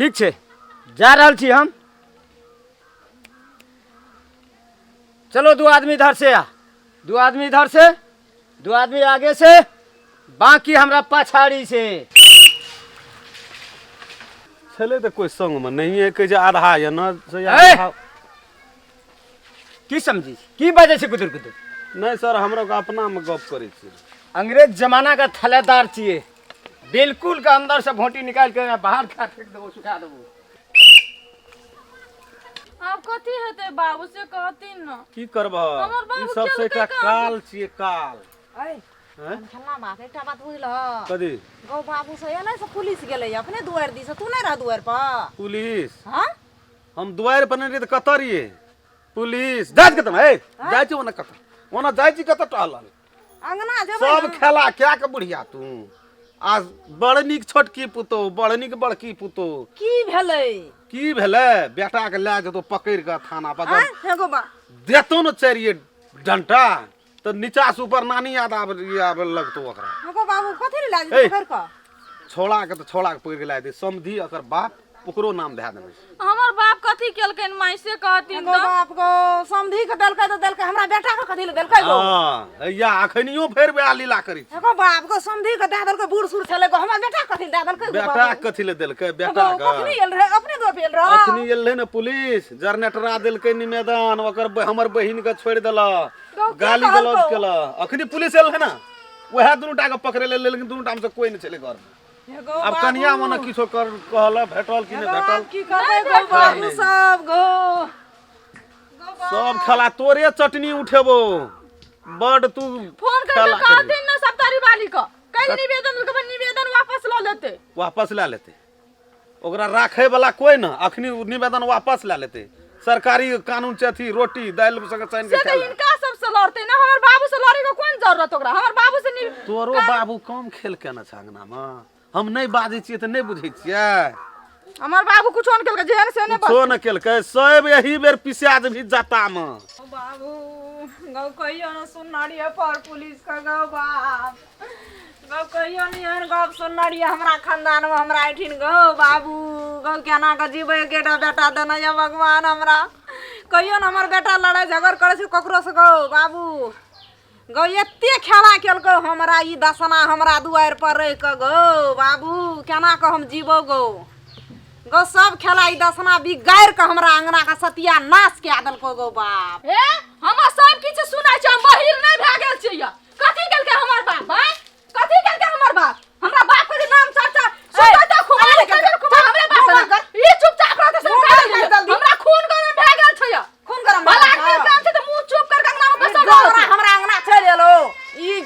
ठीक छै, जा रहल छी हम। चलो दू आदमी इधर से आ, दू आदमी इधर से, दू आदमी आगे से, बाकी हमरा पछाड़ी से। छलै तऽ कोइ संगमे नहिए, कहै छै आधा एना से ए! आधा। की समझी, की बाजै छै गुदुर गुदुर? नहि सर, हमरा अपनामे गप करै छी। अंग्रेज जमाना का थलेदार छियै, बिल्कुल के अंदर से भोटी निकाल के बाहर खा फेंक देबो, सुखा देबो। आब कथी हेतै बाबू, से कहथिन न। की करबह? हमर बाबू ई सब से केलकै एकटा काम। काल छियै, काल। अरे हैं? खेलना बात, एकटा बात बुझलह? कथी? गौ बाबू से एलै से पुलिस गेलै अपने दुआरि दिस, तू नहि रह दुआरि पर? पुलिस? हाँ। हम दुआरि पर नहि रहियै तऽ कतऽ रहियै? पुलिस जाइ छी कतऽ? ए, जाइ छी ओना कतऽ, ओना जाइ छी कतऽ टहलल? अंगना जेबै। सब ने। खेला कए के बुढ़िया तू आ बड़ नीक छोटकी पुतोह, बड़ नीक बड़की पुतोह। की भेलै? की भेलै? बेटा के लए जेतौ पकड़ि कऽ थाना पर। आँय हे गो बा। देतौ ने चारिये डंटा तऽ नीचा से ऊपर नानी याद आबे आबे लगतौ ओकरा। हे गो बाबू, कथी लए ए। जेतै पकड़ि कऽ? छौड़ा के तऽ छौड़ा के पकड़ि के लए जेतै समधी, एकर बाप ओकरो नाम धए देने छै। हमर बाप कथी केलकनि माय, से कहथिन। गो तऽ बाप गो, समधी के देलकै तऽ देलकै, हमरा बेटा के कथी लए देलकै गो? हँ, हैया अखनियो फेर वएह लीला करै छै। गो बाप गो, समधी के दए देलकै, बूढ़ सूढ़ छलै गो, हमरा बेटा के कथी लए दए देलकै गो? बेटा बाबू? कथी लए देलकै गो बेटा के? कखनी एल रहे? अपने दो एल रहे? अखनी एल रहै ने पुलिस, जरनेटरा देलकै निवेदन, ओकर हमर बहिन के छोड़ि देलक। गो, के गाली कहलकौ? गलौज केलक। अखनी पुलिस एल रहै ने, वएह दुनू टा के पकड़े लेल, लेकिन दुनू टा मे से कोई नहि छलै घर मे। हे गो आब बाबू। कनिया मने किछो कर कहल भेटल कि हे नहि गो, भेटल? आब की करबै गो बाबू नहि। सब गो गो बाबू। सब खेला तोरे चटनी उठेबो बड तू। फोन कर के खेला करी। कहथिन ने सप्तारी वाली के, कल निवेदन के निवेदन वापस लऽ लेतै। वापस लए लेतै, ओकरा राखै वाला कोई न। अखनी उ निवेदन वापस लए लेतै, सरकारी कानून छै, अथी रोटी दालि संगे सानि से के तऽ खाय ले। हिनका सबसँ लड़तै ने, हमर बाबू से लड़ै के कोन जरूरत ओकरा? हमर बाबू से तोरो बाबू कम खेल केने छै अंगनामे? हम नहि बाजै छियै तऽ नहि बुझै छियै? हमर बाबू कुछो नहि केलकै, जेहन से नहि। कुछो नहि केलकै, सब एही बेर पिसा देबही जातामे। ओ बाबू गौ, कहियो न सुनना रहियै पर पुलिस के गौ बाप गौ, कहियो नहि एहन गप सुनने रहियै हमरा खानदानमे, हमरा एहिठिन गौ बाबू गौ। केना कऽ जीबै? एकेटा बेटा देने यऽ भगवान हमरा। कहियो ने हमर बेटा लड़ाइ झगड़ करै छै ककरोसँ गौ बाबू गौ। एते खेला केलकै हमरा ई दसना हमरा दुआरि पर रहि कऽ गौ बाबू, केना कऽ हम जीबौ गौ? गौ सब खेला ई दसना बिगाड़ि कऽ हमरा अङ्गना के सतिया नाश कए देलको गौ बाप। हे, हमर सब किछु सुनै छै, हम बहिर नहि भए गेल छियै। कथी केलकै हमर बाप? आँय, कथी केलकै हमर बाप? हमरा बाप के जे नाम चर्चा सुनबै तऽ खुमारी कर देब, खुमारी हमरे बाप से। ई चुपचाप रहतै से मुँह खा बंद कर लेलियै। जल्दी। हमरा खून गरम भए गेल छै। खून गरम भए भला गेल आदमी छौ। काम छै तऽ मुँह चुप कर के अंगना मे बैसल हमरा रहतै। हमरा अंगना चलि एलो ई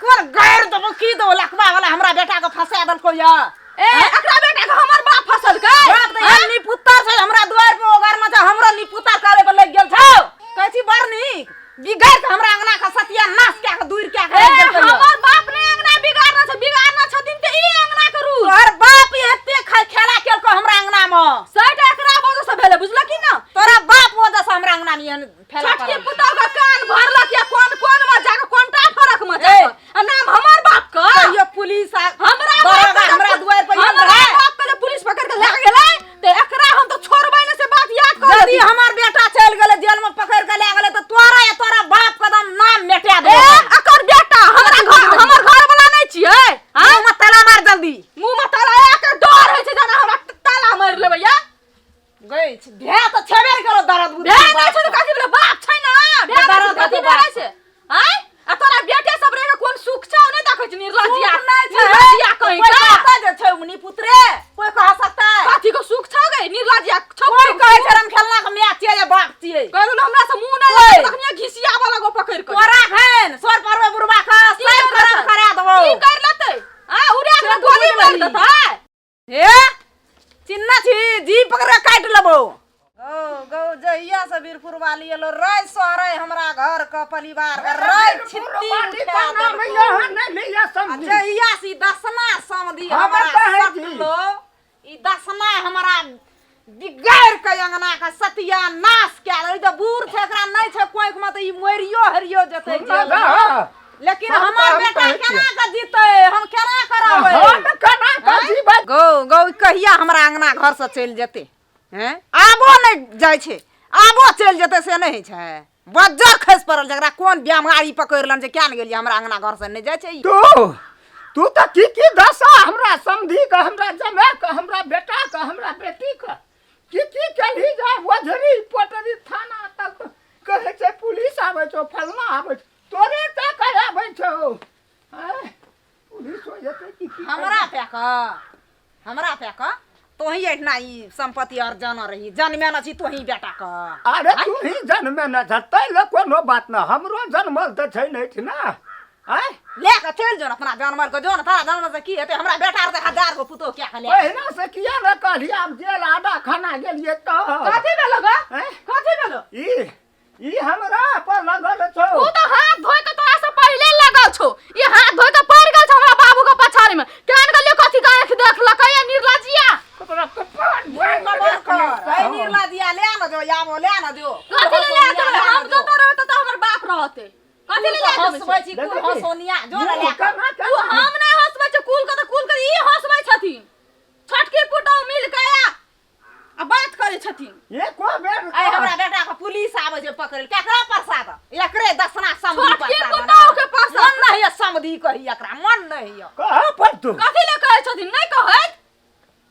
कोन गैर देबो की देबो लखबा वाला, हमरा बेटा के फंसा देलको या। ए, एकरा बेटा के हमर बाप फसलकै? बाप तऽ एहन निपुत्तर छै, हमरा दुआरि पर ओगरना छै, हमरो निपुत्तर करे पर लागि गेल छौ। कहै छी बड़ नीक बिगाड़ि कऽ हमरा अंगना के सत्यानाश कए कऽ दूर कए कऽ ए, राखि देलकै यऽ। हमर बाप नहि अंगना बिगाड़ने छै, बिगाड़ने छथिन तऽ ई अंगना के रूल। तोहर बाप एते खेला केलको हमरा अंगना मे। सैठ एकरा वजह से भेलै, बुझलक की ना? तोरा बाप वजह से हमरा अंगना मे एहन फैला छोटकी पड़ल। पुतोह के कान भरलक या कोन कोन मे जाके कोनटा फरक मे ए। जाके आ नाम हमर बाप के। कहियो पुलिस आ हमरा बाप दरोगा के हमरा दुआरि पर आयल हमरा रहै। बाप के जे पुलिस पकड़ के लए गेलै तऽ एकरा हम तऽ छोड़बै ने, से बात याद कर। यदि हमर बेटा चलि गेलै, जेल में पकड़ के लए गेलै, तऽ तोरा या तोरा बाप कदम नाम मेटा ए देबो। एकर बेटा हमरा घर, हमर घर वाला नहि छियै? मुँह में ताला मार जल्दी। मुँह में ताला के डर होइ छै, जेना हमरा ताला मारि लेबै या। गई भे तऽ छेबे ने करो दर्द बुद्धि भे नहि बाप छै तऽ के। कथी भेलै? बाप छै ने, भे नहि छै दर्द तऽ कथी हेतौ भेलै बाप छै? आँय, आ तोरा बेटे सब रहि के कोन सुख छौ? नहि देखै छी निर्लज्जिया? सुख नहि छै। निर्लज्जिया कहीं कोई का। कहता जे छै मुनि पुत्रे, कोई कह सकता है? कथी के सुख छौ गई निर्लज्जिया छौ? कोई कहै छै हम खेलना के my छियै या बाप छियै? कह देलहुँ हमरा से मुँह नहि कोई। लगै तखनिये घिसियाबऽ लगो पकड़ि कऽ। तोरा खैन सर परवे बुढ़वा के की सब कर करम लेतै? करा देबो। की कर लेतै? आ उड़ा के से गोली बुझि मारि लेबही। देतै। हे चिन्ना छी जी पकड़ के काटि लेबो गौ। गौ जहिया से वीरपुर वाली एलो राय सोहरे हमरा घर के परिवार के राय छित्ती उठा देलको। आ जहिया से ई दसना समधी हमर हमरा कहै छी। सटलो, ई दसना हमरा बिगाड़ि के अंगना के सत्यानाश कए देलक। ई तऽ बूढ़ छै, एकरा नहि छै कोइख मे, तऽ ई मरियो हरियो जेतै जेल मे। लेकिन सब हमर तऽ हम बेटा कहै केना के जीतै? हम केना करब? कहिया हमरा अंगना घर से चलि जेतै हैं आबो नहि जाइ छै आबो चलि जेतै से नहि होइ छै बज्जर खसि पड़ल जकरा कोन बेमारी पकड़ि लेने छै किया ने गेलियै हमरा अंगना घर से नहि जाइ छै ई। तू तू तऽ की की दशा हमरा समधी के हमरा जमाय के हमरा बेटा के हमरा बेटी के की की केलही जाय वजरी पोटरी थाना तक कहै छै पुलिस आबै छौ फलना आबै छौ तोरे तक आबै छौ आँय, पुलिस हो जेतै की की हमरा पे कऽ हमरा पे कऽ तोही एहिठिना ई सम्पत्ति अर्जन रही जन्मे न छी तोही बेटा कऽ अरे तू ही जन्मे न छ तै ले कोनो बात न हमरो जन्मल तऽ छै नहि ना आँय ले कऽ चलि जो न अपना जानवर के जो न तारा जानवर से की हेतै हमरा बेटा आर हजार गो पुतोह किया के ले पहिला से किया न कहलियै आब जेल आडा खाना गेलियै तऽ कथी भेलो ग आँय? कथी भेलो ई ई हमरा पर लगल छौ उ तऽ हाथ धोइ के तोरा से पहिले लगल छौ ई हाथ धोइ के पड़ गेल छौ हमरा बाबू के पछाड़ी में केहन गेलियो कथी के आँखि देखलकै ये निर्लजिया तोरा कपार खबर कर ऐ निर्ला दिया ले न जो आबो ले न जो कथी ले ले जेबै हम जतऽ रहबै ततऽ हमर बाप रहतै कथी ले ले जेबै हंसबै छी कुल हंसोनिया जो न ले केना तू हम नहि हंसबै छियै कुल के तऽ कुल के ई हंसबै छथिन छोटकी पुतहु मिल के आ आ बात करै छथिन एको बेर ऐ हमरा बेटा के पुलिस आबै छै पकड़ै लए। केकरा प्रसाद एकरे दसना समधी छोटकी प्रसाद पुतहु के प्रसाद। मन नहीं है समधी कही एकरा मन नहीं है कह पर तू कथी ले कहै छथिन नहि कहैत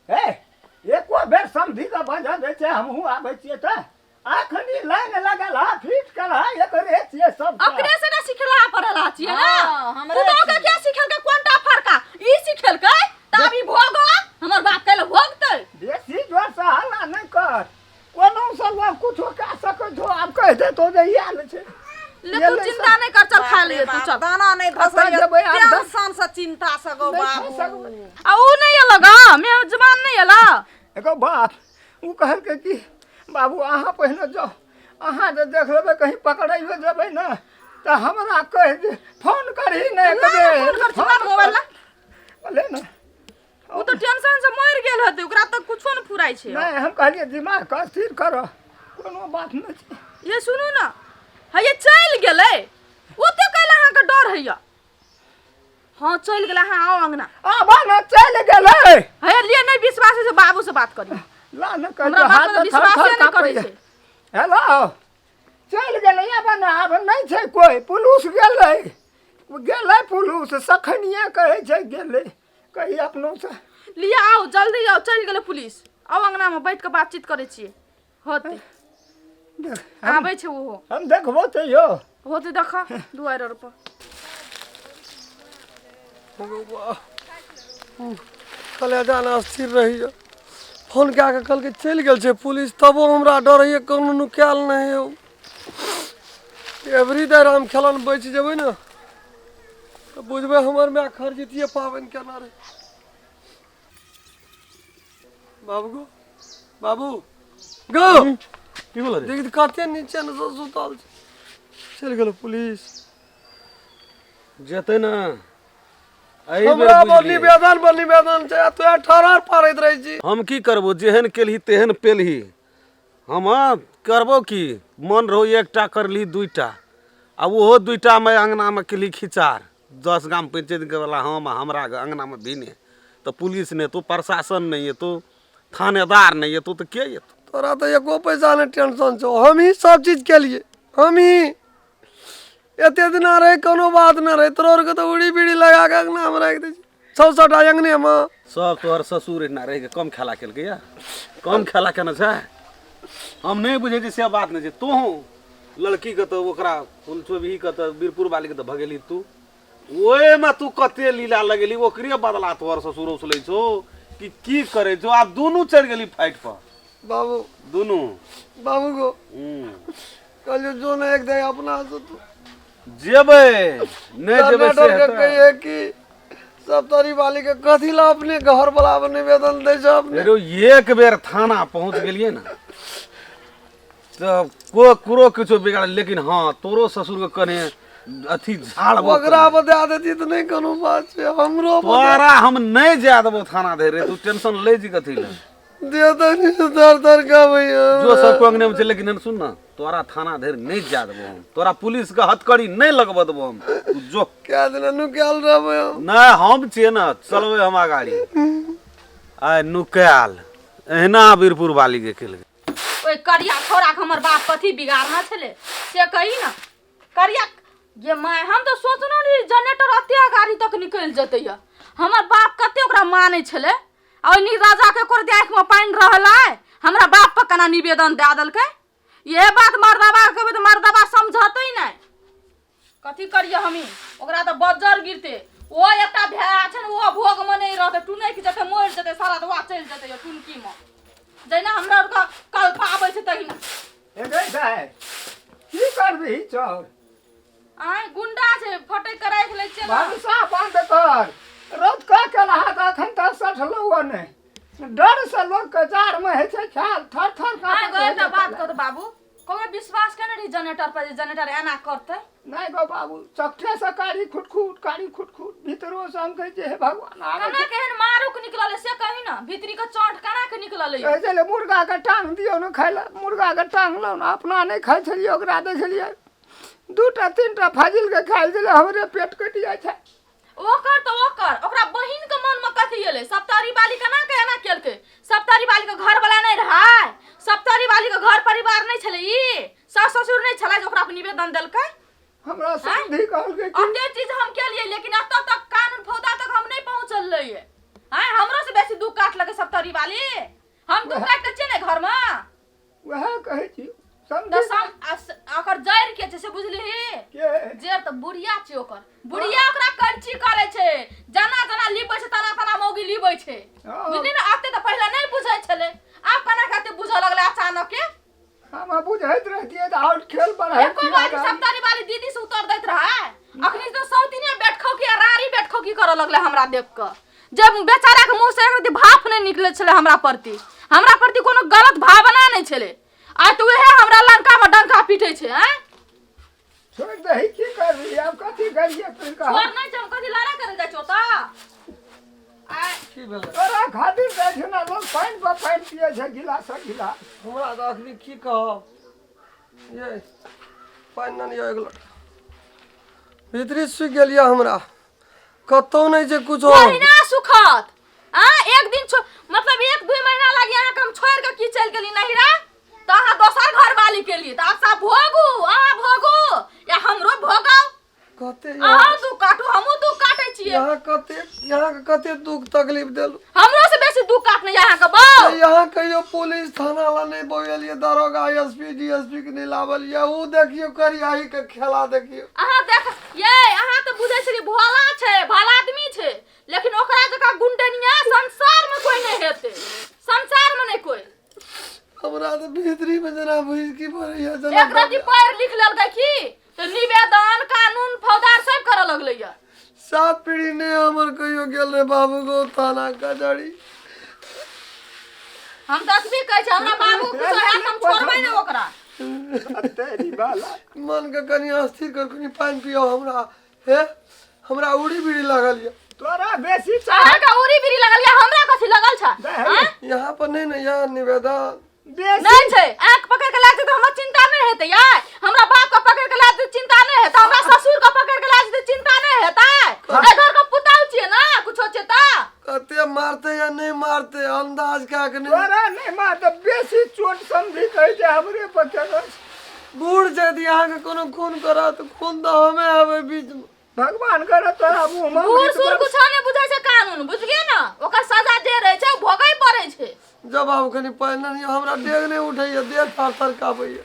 ए एको बेर समधी के बजा दै छै हमहूँ आबै छियै तऽ अखनी लाइन लगल हा फीट कर हा एकरे छियै सब अपने से ना सिखला पढ़ला छियै ना हाँ, हमरे पुतहु के छियै। क्या सिखेलकै कोनटा फरका ई सिखेलकै तऽ आब ई भोग हमर बाप कैले भोगतै बेसी जोर से हल्ला नहि कर कोनो से लोग कुछो कए सकै छौ आब कहि देतो जे इएह ने छै ले तू चिंता नहि कर चल खा ले तू चल दाना नहीं धसै जेबै आब दस- टेंशन से चिंता से गो नहि खा बाबू सकबै। आ ऊ नहि एलो ग मेजबान नहि एलो एगो बाप ओ कहलकै कि बाबू अहाँ पहिने जाउ अहाँ जे देख लेबै कहीं पकड़ैयो जेबै ने तऽ हमरा कहि दे फोन करही ने एक ला ना, बेर फोन कर छी, ला मोबाइल ला। ले ने ऊ तऽ टेंशन से मरि गेल हेतै ओकरा तऽ कुछो नहि फुराइ छै नहि हम कहलियै दिमाग के स्थिर करऽ कोनो बात नहि छै ये सुनू ने हैये चलि गेलै ओते कैला अहाँके डर होइया हाँ चलि गेलै अहाँ आउ अङ्गना आब ने चलि गेलै हे लिए नहि विश्वास होइ छै बाबू से बात करी ला ने हमरा कहलियै बाप हाथ पर थर विश्वासे थर नहि करै काँपैया छै हेलो चलि गेलै आब ने आब नहि छै कोइ पुलिस गेलै गेलै पुलिस सखनिए कहै छै गेलै कही अपनोसँ लिअ आउ जल्दी आउ चलि गेलै पुलिस आउ अङ्गनामे बैठ कऽ बातचीत करै छियै होतै देख, आबै छै ओहो हम देखबो तऽ यौ होतै देख दुआरि आर पर कलेजा ने अस्थिर रहैए फोन कए कऽ कहलकै चलि गेल छै पुलिस तबो हमरा डर होइए कोनो नुकायल नहि यौ एवरी डर हम खेलन बचि जेबै ने तऽ बुझबै हमर माय खरजितिये पाबनि केना रहै बाबू गो बाबू गो की बोल रे देख कते नीचे ने सब सुतल छै चलि गेल पुलिस जेतै ने एहि बेर हमरा बुझि पर गेलियै। निवेदन पर निवेदन छै आ तू ठहर पारैत रहै छी हम की करबो जेहन केलही तेहन पेलही हम करबो की मन रहो एकटा करली दुइटा आ ओहो दुइटामे अङ्गनामे केलही खिचार 10 गाम पंचायत वाला हम आ हमरा अङ्गनामे भिने तऽ पुलिस नहि एतौ प्रशासन नहि एतौ थानेदार नहि एतौ तऽ के एतौ तोरा तऽ एको पैसा नहि टेंशन छौ हमही सब चीज केलियै हमही एते दिना रहै कोनो बात नहि रहै तोरो आरके तऽ उड़ी बीड़ी लगा कऽ अङ्गनामे राखि दै छै सौ सौ टा अङ्गनेमे सब तोहर ससुर एहिना रहि कऽ कम खेला केलकै या कम खेला केने छै हम नहि बुझै छियै से बात नहि छै तोहूँ लड़कीके तऽ ओकरा फुलचोबीके तऽ बीरपुर वालीके तऽ भगेली तू ओहिमे तू कते लीला लगेली ओकरे बदला तोहर ससुर उसलै छौ कि की करै छौ आब दुनू चढ़ि गेली फाइट पर बाबू दुनू बाबू गो हूँ। कहलियो जो ने एक दे अपना से तू जेबै नहि जेबै से डर के हेतै? कहिए कि सब तरी वाली के कथी ला अपने घर वाला पर निवेदन दै छै अपने हेरो एक बेर थाना पहुँच गेलियै ने तऽ को कुरो किछो बिगाड़ लेकिन हँ तोरो ससुरके कने अथी झाड़ ओकरा बता देती तऽ नहि कोनो बात छै हमरो तोरा हम नहि जाय देबो थाना धरि रे तू टेंशन लै छी कथी लए दे तनी दर दर कहबै जो सब को अंगने में छै लेकिन एहन सुन ना तोरा थाना धरि नहि जाय देबो हम तोरा पुलिस के हथकड़ी नहि लगबऽ देबो हम तू जो क्या दिन नुकायल रहबै हम नहि हम छियै ने चलबै हम अगाड़ी आइ नुकायल एहिना वीरपुर वाली के केलकै। ओहि करिया छौड़ाके हमर बाप कथी बिगाड़ने छलै से कही ने। करिया ये my, हम तऽ सोचलहुँ नहि जनरेटर एते गाड़ी तक निकलि जेतै। यऽ हमर बाप कते ओकरा मानै छलै, आ ओहि नी राजाके एको रत्ती आँखिमे पानि रहलै, हमरा बाप पर केना निवेदन दए देलकै। इएह बात मर्दाबा के कहबै तऽ मर्दाबा समझतै नहि। कथी करियै हमी, ओकरा तऽ बज्जर गिरते। ओ एकटा भाय छै ने, ओ भोगमे नहि रहतै, टुनकि जेतै, मरि जेतै सारा, तऽ वएह चलि जेतै टुनकीमे, जहिना हमरा आरके कल्पा आबै छै तहिना। हे गै दाइ, की करबिही चल? आँय, गुंडा छै, फटकि कऽ राखि लै छियै ने। भनसा बंद कर। रौद कऽ केलहा तऽ एखन तक सठलौ नहि। डर से लोक के जाड़ में होइ छै ख्याल, थर थर आँय काँपैत गो, रहै एकटा छै। बात कहू तऽ बाबू, कहियो विश्वास केने रही जनरेटर पर जे जनरेटर एना करतै? नहि गो बाबू, चकठे से कारी खुटखुट कारी खुटखुट भीतरो से। हम कहै छियै हे भगवान, आबै केना केहन मारुक निकलल से कही ने, भीतरी के चोट केना के निकलल? कहै छलै मुर्गा के टांग दियौ ने खाय लए। मुर्गा के टांग लौ ने, अपना नहि खाइ छलियै, ओकरा दै छलियै। दूटा तीनटा फाजिल के खायल छलै, हमरे पेट कटि जाइ छै। ओकर तऽ ओकर, ओकरा बहिन के मन में कथी एलै? सप्तरी वाली केना के एना केलकै? सप्तरी वाली के घर वाला नहि रहै? सप्तरी वाली के घर परिवार नहि छलै? ई सास ससुर नहि छलै जे ओकरा पर निवेदन देलकै? हमरा समधी कहलकै कि अते चीज हम केलियै, लेकिन एतऽ तक कानून फौदा तक हम नहि पहुँचल रहियै। आँय, हमरो से बेसी दुख काटलकै सप्तरी वाली। हम दुख काटि छियै ने घरमे। वएह कहै छी समझी। तऽ ओकर जड़ि के छै से बुझलिही? के? जड़ि तऽ बुढ़िया छै ओकर। बुढ़िया ओकरा करची करै छै, जना जना लिबै छै तना तना मौगी लिबै छै। बुझली ने? एते तऽ पहिले नहि बुझै छलै, आब केना के एते बुझऽ लगलै अचानक के? हम बुझैत रहतियै तऽ आओर खेल बढ़ैत। एको बारी सप्तारी वाली दीदी से उतर दैत रहै। अखनी तऽ सौतिने बैठखौ की आ रारी बैठखौ की करऽ लगलै हमरा देख कऽ। जब बेचारा के मुंह से एक रत्ती भाफ नहि निकलै छलै हमरा प्रति, हमरा प्रति कोनो गलत भावना नहि छलै, आइ तऽ उएह हमरा लंका में डंका पीटै छै। आँय, छोड़ि दही, की करबही आब? कथी करियै फिर कह? छोड़ नहि छै, हम कथी लड़ाइ करै जाइ छियौ तऽ आइ? की भेलै तोरा खातिर जाइ छै ने लोक पानि पर पानि पियै छै गिलासक गिलास। हमरा तऽ अखनी की कहब ये, पानि नहि यऽ, एक लोटा भीतरी सुखि गेल यऽ, हमरा कतहु नहि छै कुछो। ओहिना सुखत आ एक दिन मतलब एक दुई महीना लागी अहाँके हम छोड़ि कऽ की चलि गेली नहिरा, तऽ अहाँ दोसर घर वाली के लिए तऽ आब सब भोगू, अहाँ भोगू या हमरो भोगाउ। कते अहाँ दुख काटू, हमहूँ दुख काटै छियै। यहाँ कते, यहाँ के कते दुख तकलीफ देलू। हमरो से बेसी दुख काटने यऽ अहाँके बौ। यहाँ कहियो पुलिस थाना ला नहीं बजेलियै, दरोगा एसपी डीएसपी के नहीं लाबलियै। उ देखियो करियाही के खेला देखियो। अहाँ देख ये, अहाँ तऽ बुझै छलियै भोला छै, भला आदमी छै, लेकिन ओकरा जकाँ गुंडनिया संसार में कोई नहीं हेतै, संसार में नहीं कोई। हमरा तऽ भीतरी में जेना भुसकी पड़ैया जेना। एक रति पढ़ लिख लेलकै की तऽ निवेदन कानून फौदार सब करऽ लगलै ये। सात पीढ़ी ने हमर कहियो गेल रे बाबू गो थाना कचहरी। हम तऽ एतबी कहै छी, हमरा बाबू कुछो हैत हम छोड़बै ने ओकरा। तेरी बाला मन के कनि अस्थिर कर, कनि पानि पियो हमरा। हे, हमरा उड़ी बीड़ी लागल ये। तोरा बेसी चाह। अहाँके उड़ी बीड़ी लगल ये, हमरा कथी लगल छै? आँय? यहाँ पर नहीं ने यहाँ निवेदन बेसी नहीं छै। आँख पकड़ के लाज तऽ हमरा चिंता नहि हेतै यार? हमरा बाप के पकड़ के लाज चिंता नहि हेतै? हमरा ससुर के पकड़ के लाज चिंता नहि हेतै? एहि घर के पुतहु छियै ने, कुछो छै तऽ कते मारते या नहीं मारते अंदाज का के नहीं। तोरा नहि मार तऽ बेसी चोट समझी कहै छै हमरे पर केलक। बूढ़ छै तऽ अहाँके कोनो खून करत, खून तऽ हमे हेबै बीच में। भगवान करे तोरा मुँह में बूढ़ सूढ़ कुछो नहि बुझै छै कानून, बुझलियै ने? ओकर सजा जे रहै छै ओ भोगै पड़ै छै। जब आब कनि पानि नहि, हमरा डेग नहि उठैया, देह थर थर काँपैया।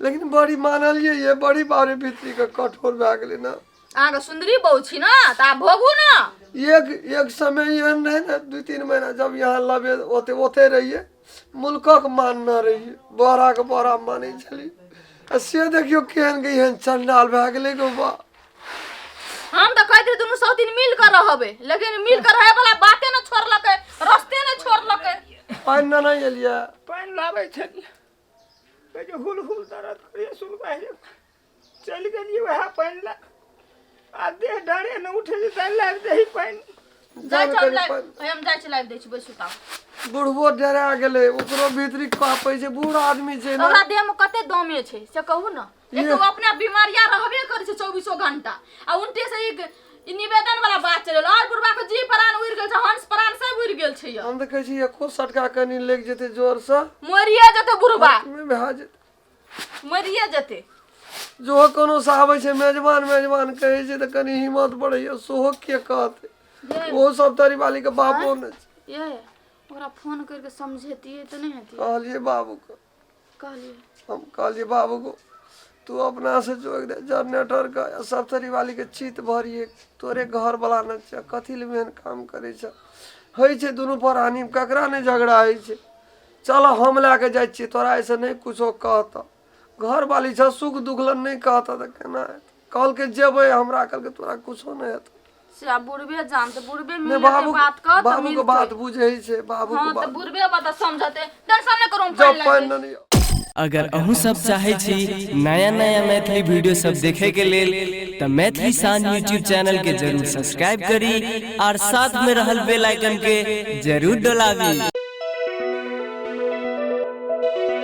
लेकिन बड़ी मानलियै ये, बड़ी बारे भीतरी के कठोर भए गेलै ने। अहाँके सुन्दरी बहू छी ने, तऽ आब भोगू ने। एक एक समय एहन रहै ने, 2-3 महीना जब यहाँ लबे ओते ओते रहियै, मुल्कक मान न रहियै, बड़ाके बड़ा मानै छलियै, आ से देखियौ केहन के एहन चंडाल भए गेलै गो बा। हम तऽ कहैत रही दुनू सौतीन मिल कऽ रहबै, लेकिन मिल कऽ रहै वाला बाते ने छोड़लकै, रस्ते ने छोड़लकै। पानि ने नहि एलियै? पानि लाबै छलियै, कहै छै हुल हुल दर्द करैए सुनबै। चलि गेलियै वएह पानि ला, आ देह डरे ने उठै छै, तैं लाबि दही पानि। जाइ जान छी हम कनि लाबि पानि। हम जाइ छी लाबि दै छी, बैसू तऽ। बुढ़बो डरा गेलै, ओकरो भीतरी काँपै छै, बूढ़ आदमी छै ने। ओकरा देह में कते दमे छै से कहू ने। एक तऽ ओ अपना बीमारिया रहबे करै छै चौबीसो घंटा, आ उनटे से एक ई निवेदन वाला बात चलल, और बुढ़बा के जी प्राण उड़ि गेल छै, हंस प्राण छै हम तऽ कहै छी एको सटका कनि लागि जेतै जोरसँ। मरिए जेतै बुढ़बा। मे भए जेतै। मरिए जेतै। जो कोनो से आबै छै मेजबान मेजबान कहै छै तऽ कनि हिम्मत बढ़ैया, सेहो के कहतै? ओहो सब तरी वाली के बापो नहि छै। ये ओकरा फोन करके समझेतियै तऽ नहि हेतियै? कहलियै बाबूके। कहलियै? हम कहलियै बाबूको, तू अपना से जोड़ि दे जनरेटर के आ सप्तरी वाली के चित भरिए, तोरे घर वाला न छै, कथी ले एहन काम करै छै? होइ छै दुनू प्राणी, ककरा नहि झगड़ा होइ छै? चल हम लए के जाइ छियै, तोरा एहिसँ नहि कुछो कहतऽ। घर वाली छ, सुख दुख लए नहि कहतऽ तऽ केना हेतै? कहलकै जेबै हमरा, कहलकै तोरा कुछो नहि हेतौ। से आब बुढ़बे जानते, बुढ़बे नहि मिल बाबू, बात कर तऽ बाबूके मिलतै। बात बुझै छै बाबूके। हाँ तऽ बात बुढ़बे बात समझते, टेंशन नहि करू, हम जब पानि पानि लागि नहि अगर अहूँ सब चाहै छी नया नया मैथिली वीडियो सब देखे के लेल तऽ मैथिली शान यूट्यूब चैनल के जरूर सब्सक्राइब करी और साथ में रहल बेल आइकन के जरूर डोलाबी।